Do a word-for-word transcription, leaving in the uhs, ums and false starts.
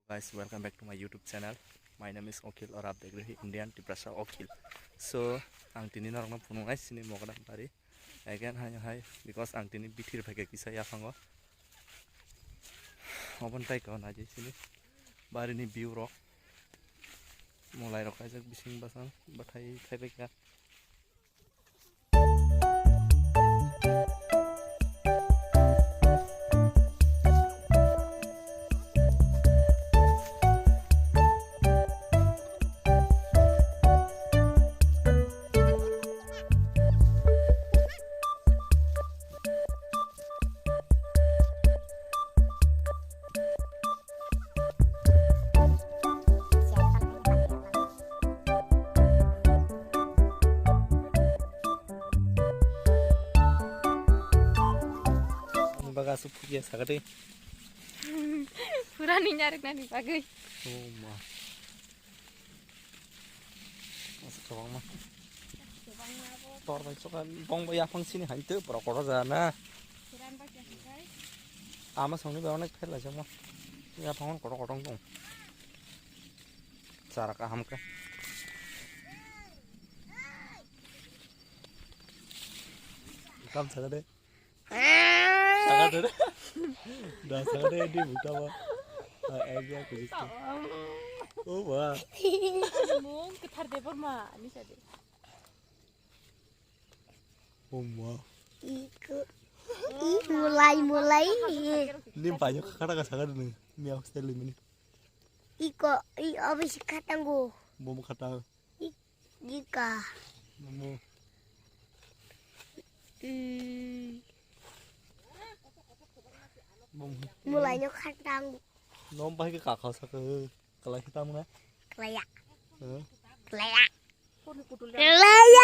Guys, welcome back to my YouTube channel. My name is Akhil or Abdegrehi Indian Tiprasa Akhil. So, ang tini norokno phunuknai sini Mogodam bari. Again, hai, hai, because ang tini bithir phaikha kisa yaphango. Obon tai ko naji sini. Bari ni view rok. Mulai rok kaijak bising basang. Bathai thaibai kha. Baga asuk phukia sagadi. Purani nyariknani bagwi. Oh ma. Asuk kwbangma. Tor bai chokha bong bai yaphang sini hai tei borok kotor jana. Ama songni bai onek pher lai chakma. Yaphang kotor kotor tong. Chara kaham khe. Kam sagade. Sagade. Da sagade di buta ba. Ah, eh, dia kuji. Oh, wah. Mung kethar de borma ni sade. Oh, wah. Iko. I mulai mulai. Ni banyak kata kata sagade ni. Ni aku style ni. Iko, i obis khatango. Bom khatang. I, ika. Bom. Hmm. Bom. Mulai no khatang. Nom pai ke kakha sa ke. Kalai kita muna. Kalaya. Huh? Kalaya. Kalaya.